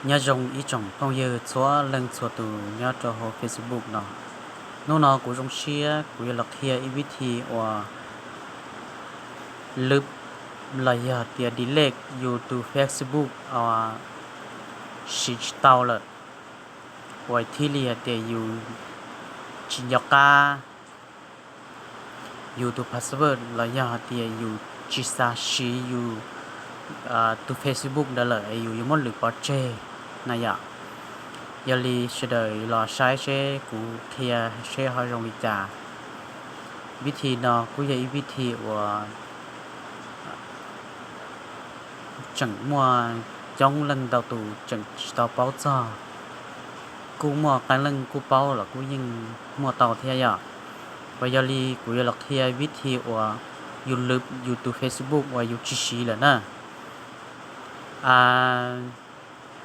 Nyob zoo ib tsoom phooj ywg txhua leej txhua tus nyob rau hauv Facebook no. Hnub no kuv zoo siab kuv yuav los qhia ib vib thi uas lwm los yog tias delete yus tus Facebook uas siv tsis tau lawm, uas thiaj li hais tias yus tsis nco qab yus tus password los yog hais tias yus tsis xav siv yus tus Facebook ntawd lawm es yus yuav muab lwm pov tseg na yom. Yog li sawv daws los saib seb kuv qhia seb ho zoo li cas. Vib thi no kuj yog ib vib thi uas tseem muaj coob leej ntau tus tseem tsis tau paub txog. Kuj muaj qee leej kuj paub los kuj yeej muaj tau thiab yom. Uas yog li kuv yuav los qhia vib thi uas yus lwm yus tus Facebook uas yus tsis siv lawm na.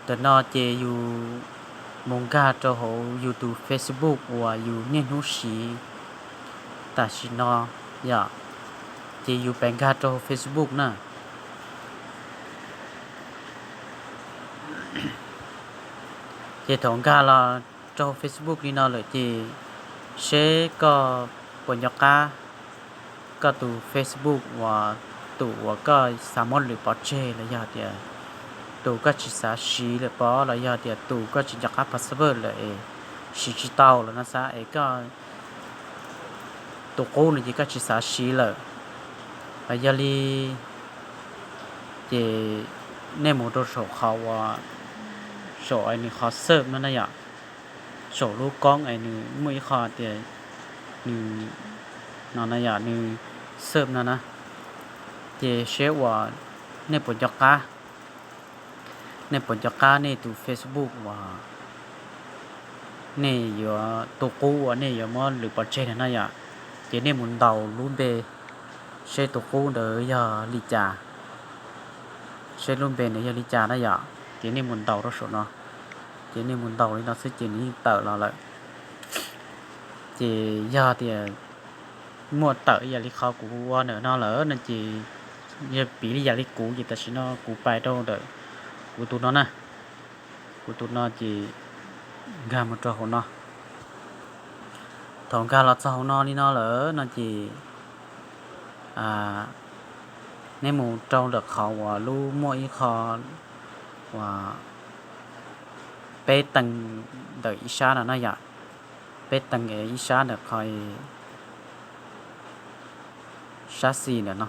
Ntawm no ces yus mus nkag rau hauv yus tus Facebook uas yus niaj hnub siv tam sim no yom. Ces yus pes nkag rau hauv Facebook na. Ces thaum nkag los rau Facebook li no lawm ces seb koj puas nco qab koj tus Facebook uas tus uas koj xav muab lwm pov tseg los yog tias tus koj tsis xav siv lawm pob los yog tias tus koj tsis nco qab password lawm es siv tsis tau lawm no xav es koj tus qub no ces koj tsis xav siv lawm. Yog li ces nej mus rau saum qhov uas saum es nws qhov search no na yom, saum lub koob es nws muaj ib qho tias nws no na yom, nws search no na, ces seb uas nej puas nco qab, nej puas nco qab nej tus Facebook uas nej yuav, tus qub uas nej yuav muab lwm pov tseg na yom. Ces nej mus ntaus lub npe seb tus qub ntawd yog li cas, seb lub npe ntawd yog li cas na yom. Ces nej mus ntaus rau saum no, ces nej mus ntaus li no xwb ces nws yeej tawm los lawm. Ces yog tias muaj tawm ib yam li qhov kuv ua ntawm no lawm no ces yog piv li yam li kuv ces tam sim no kuv pais rau ntawm kuv tus no na, kuv tus no ces nkag mus rau hauv no. Thaum nkag los txog hauv no li no lawm no ces nej mus rau ntawm qhov uas lub muaj ib qho uas peb tees ntawm ib sab no na yom, peb tees ib sab ntawm qhov sab xis ntawm no,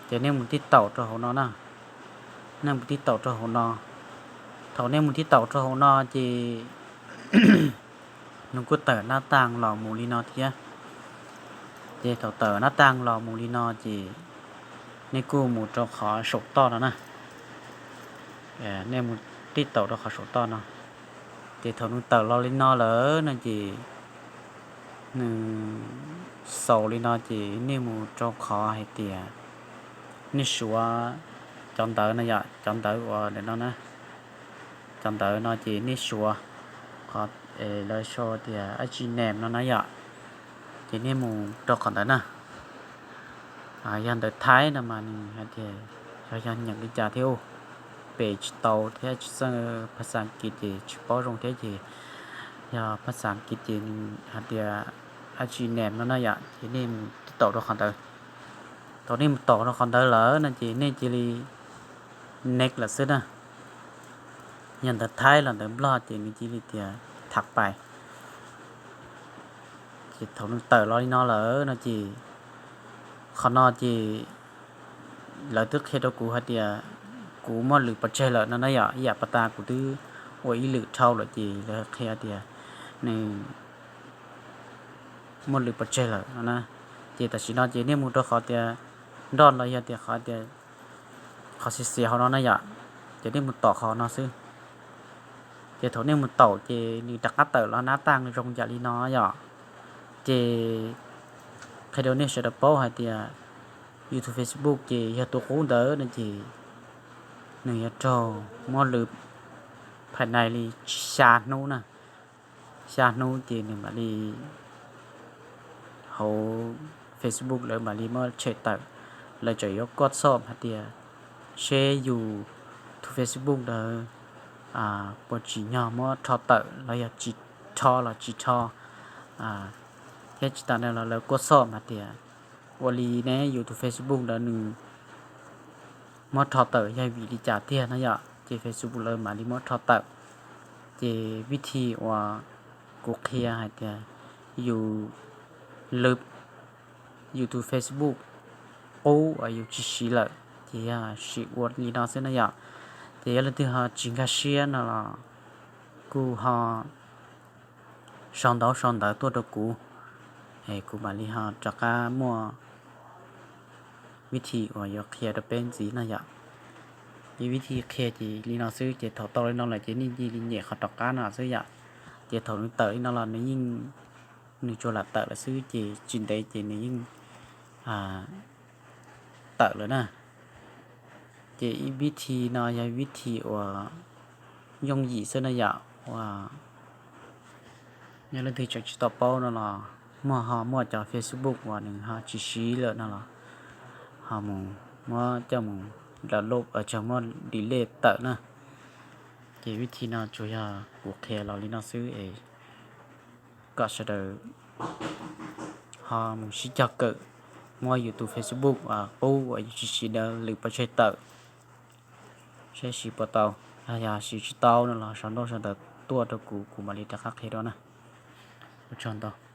ces nej mus tib taum rau hauv no na, nej mus tib taum rau hauv no. Thaum nej mus tib taum rau hauv no ces nws kuj tawm nab taaj los mus li no thiab. Ces thaum tawm nab taaj los mus li no ces nej kuj mus rau qhov saum toj no na, nej mus tib taum rau qhov saum toj no. Ces thaum nws tawm los li no lawm no ces nws xaus li no ces nej mus rau qhov hais tias nej suav cov ntawv no yom, cov ntawv uas ntawm no na, cov ntawv no ces nej suav qhov lawv sau tias ib tsi nem no na yom, ces nej mus rau qhov ntawd na. Yog ntawv Thaib no mas nws hais tias yog, yog nyeem li cas thiab, pem tsis tau thiab tsis txawj phas xas Askiv ces tsis paub zoo thiab ces yog phas xas Askiv ces nws hais tias ib tsi nem no na yom, ces nej mus tib taum rau qhov ntawd. Thaum nej mus taum rau qhov ntawd lawm no ces nej cia li next lawm xwb na. Yog ntawv Thaib los ntawv Nplog ces nws cia li tias tham pais. Ces thaum nws tawm los li no lawm no ces qhov no ces lawv twb qhia rau kuv hais tias kuv muaj lwm pov tseg lawm no na yom, ib yam pas tas kuv twb ua ib lwm dhau lawm ces lawv qhia tias nws muaj lwm pov tseg lawm no na. Ces tam sim no ces nej mus rau qhov tias nroj los yog tias qhov tias qhov xiav xiav hauv no na yom, ces nej mus tom qhov no xwb. Ces thaum nej mus taum ces nws rov qab tawm los nab taaj zoo yam li no yom. Ces qhia rau nej sawv daws paub hais tias yus tus Facebook ces yog tus qub ntawd no ces nws yuav raug muab lwm phais nais li xya hnub na. Xya hnub ces nws mam li hauv Facebook lawv mam li muab tshem tawm. Lawv tseem yuav kuaj txhom hais tias seb yus tus Facebook ntawd puas tsim nyog muab rho tawm los yog tsis rho los tsis rho. Thiab tsis tas ntawd los lawv kuj xoj mas tias ua li ne yus tus Facebook ntawd nws muab rho tawm yog vim li cas tiag no yom, ces Facebook lawv mam li muab rho tawm. Ces vib thi uas kuv qhia hais tias yus lwv yus tus Facebook qub uas yus tsis siv lawm ces yog sim ua li no xwb na yom. Ces yog leej twg ho tsis nkag siab no los kuj ho sau ntaub sau ntawv tuaj rau kuv, kuv mam li ho rov qab muaj vib thi uas yuav qhia rau peb ntxiv no yom. Ces vib thi qhia ces li no xwb, ces thaum tau li no lawm ces nej cia li nyem qhov rov qab no xwb yom. Ces thaum nws tawm li no los nws yeej, nws tsuas lam tawm lawm xwb ces tsis ntev ces nws yeej tawm lawm na. Ces ib vib thi no yog vib thi uas yooj yim xwb na yom, uas yog leej twg tseem tsis tau paub no los muaj, ho muaj cov Facebook uas nws ho tsis siv lawm no los ho mus muab coj mus download, tsis, muab delete tawm na. Ces vib thi no tsuas yog kuv qhia los li no xwb es kom sawv daws ho mus sib cog kawm muab yus tus Facebook qub uas yus tsis siv ntawd lwv pov tseg tawm, saib siv puas tau. Yog siv tsis tau no los sau ntaub sau ntawv tuaj rau kuv, kuv mam li rov qab qhia dua na. Ua tsaug ntau.